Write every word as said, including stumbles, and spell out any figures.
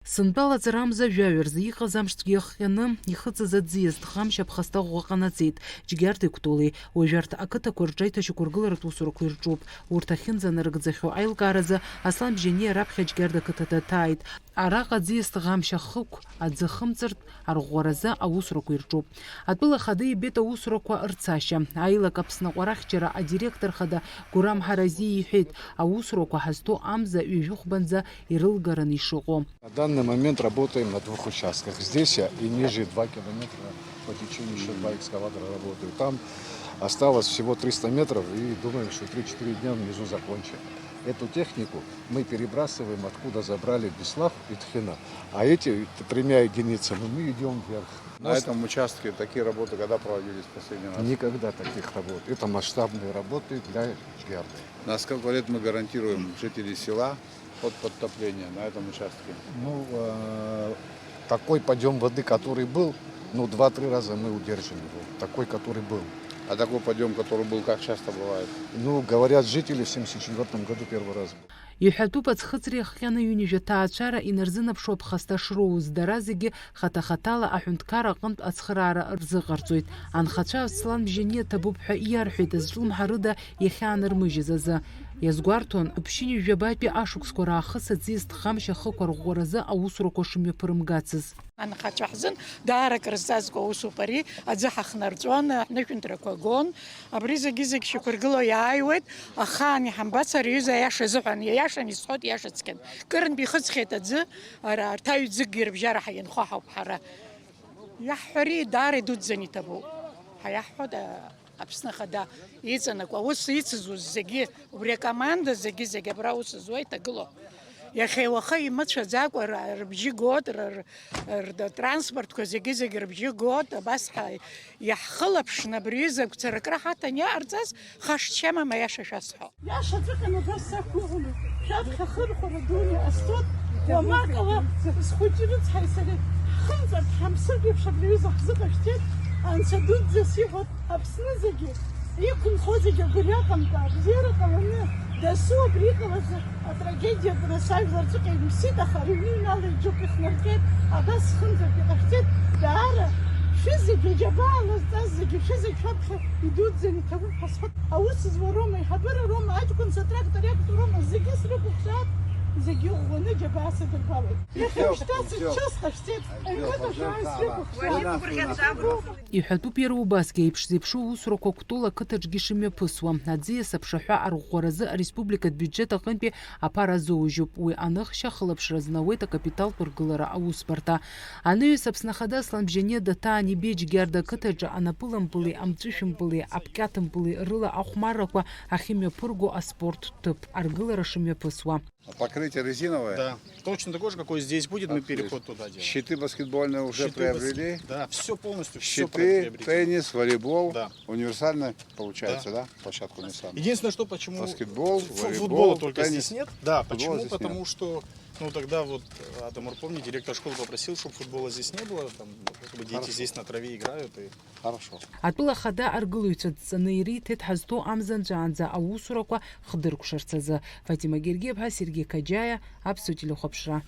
Сынтәалаҵарамза жәаҩа рзы иҟаз амшцәгьа иахҟьаны ихыҵыз аӡиас ҭхамшь аԥхасҭа ӷәӷәа ҟанаҵеит Џьгьарда Кәтолеи. Уажә арҭ ақыҭақәа рҿы аиҭашьақәыргыларатә усурақәа ирҿуп. Урҭ ахьынӡанарыгӡахьоу аилкааразы Аслан Бжьаниа раԥхьа Џьгьарда ақыҭа даҭааит. Араҟа аӡиас ҭхамшь ахықә аӡы ахымҵыртә арӷәӷәаразы аусурақәа ирҿуп. Атәыла ахада ибеит аусурақәа рцашьа. Аилак Аԥсны аҟәарахьчара адиректор хада Гурам Ҳаразиа иҳәеит, аусурақәа ҳазҭоу амза ҩажәихәбанӡа ирылгараны ишыҟоу. На данный момент работаем на двух участках. Здесь и ниже два километра по течению еще два экскаватора работают. Там осталось всего триста метров, и думаем, что три-четыре дня внизу закончим. Эту технику мы перебрасываем, откуда забрали Беслав и Тхина. А эти тремя единицами мы идем вверх. На этом участке такие работы когда проводились в последний раз? Никогда таких работ. Это масштабные работы для Ичгиарда. На сколько лет мы гарантируем жителей села от подтопления на этом участке? Ну, э, такой подъем воды, который был, ну, два-три раза мы удерживаем его. Такой, который был. А такой подъем, который был, как часто бывает? Ну, говорят жители, в семьдесят четвёртом году первый раз был. Иҳәатәуп, аӡхыҵра иахҟьаны ҩынҩажәа ҭаацәара инарзынаԥшуа аԥхасҭа шроуз, дара зегьы хаҭа-хаҭала аҳәынҭқарра аҟынтә ацхыраара рзыҟарҵоит. Анхацәа Аслан Бжьаниа ҭабуп ҳәа иарҳәеит, азҿлымҳарыда иахьаанырмыжьыз азы. Иазгәарҭон, ԥшьынҩажәабатәи ашықәсқәа раахыс аӡиас ҭхамшь ахықә арӷәӷәаразы аусурақәа шымҩаԥырымгацыз. Анхацәа ҳзын даара акрызҵазкуа усуп ари, аӡы ҳахнарҵәон, ҳнышәынҭрақәа гон. Абри зегьы-зегь шьақәыргыло иааиуеит, ахаан иҳамбац ари аҩыза аиаша азыҳәан, иаиашан исҳәоит, иашацәгьан. Кырынтә ихыҵхьеит аӡы, ара арҭ аҩӡыкгьы рыбжьара ҳаинхо ҳауп ҳара. Иаҳҳәари, даара идуӡӡан иҭабуп. Ҳаиаҳҳәоит, а, Аԥсны Ахада иҵанакуа, аус ицызуз зегьы, убри акоманда зегьы-зегь абра аус зуа иҭагылоуп. Иахьеи уахеи имыцәаӡакәа р-, рыбжьы гот, р-, р-, ртранспортқәа зегьы-зегь рыбжьы гот, абас ҳа-, иаҳхылаԥшны абри аҩыза агәцаракра ҳаҭан иҟарҵаз, хашҭшьа амам, аиаша шәасҳәо. Иашаҵәҟьаны абас сақәгәыӷуан, шәаԥхьа ахырхәара дуны астол, уамакала, схәыҷы рыцҳаи сареи ҳхымҵарц ҳамсыртә еиԥш абри аҩыза ҳзыҟашәҵеит, Анцәа дуӡӡа сиҳәоит, Аԥсны зегьы, иқәынхо зегьы агәырҩа ҟамҵа, абзиара ҟаланы, дасу абри иҟалаз атрагедиа рацәа ажәлар ҵәҟьа имԥсит, аха рыҩны ҩнала иџьоук ихнарҟьеит, абас зхымҵартә иҟашәҵеит, даара, шәызегьы, аџьабаа лазҵаз зегьы, шәызегь шәаԥхьа идуӡӡаны иҭабуп ҳәа сҳәоит. Аус зуа роума, аиҳабыра роума, аҷкәынцәа атрактор иақәтәоу роума, зегьы срықәыхшааит, зегьы ӷәӷәаны џьабаа садырбалеит. Иахьа уажәшьҭа сыҽҽа сҟашәҵеит, аҩныҟа шәааи срықәыхшааит. Иҳәатәуп иара убасгьы еиԥш зеиԥшу аусурақәа Кәтол ақыҭаҿгьы шымҩаԥысуа. Аӡиас аԥшаҳәа арӷәӷәаразы ареспубликатә биуџьет аҟынтәи аԥара азоужьуп. Уи аныхшьа ахылаԥшра азнауеит акапиталтә ргылара аусбарҭа. Анаҩс Аԥсны Ахада Аслан Бжьаниа даҭаан ибеит Џьгьарда ақыҭаҿы анапылампыли, амҵәышәымпыли, аԥкьаҭымпыли рыла ахәмаррақәа ахьымҩаԥырго аспорттә ҭыԥ аргылара шымҩаԥысуа. Покрытие резиновое? Да. Точно такой же, какой здесь будет, мы Отлично. Переход туда делаем. Щиты баскетбольные уже Щиты бас-, приобрели? Да, всё полностью, всё Щиты, приобретено. Теннис, волейбол, Да. Универсальная получается, Да. Да? Площадка универсальная. Единственное, что почему Баскетбол, фу-, волейбол, футбола только теннис. Здесь нет. Да, Футбола почему? Здесь нет. Потому что, ну, тогда вот, э, Адам Урпомни, директор школы, попросил, чтобы футбола здесь не было, там, чтобы дети Хорошо. Здесь на траве играют и Хорошо. Атәыла ахада аргылаҩцәа дҵаны ириҭеит ҳазҭоу амза нҵәаанӡа аусурақәа хдыркәшарц азы. Фатима Гергиаԥҳа, Сергеи Қаџьаиа, Аԥсуа телехәаԥшра.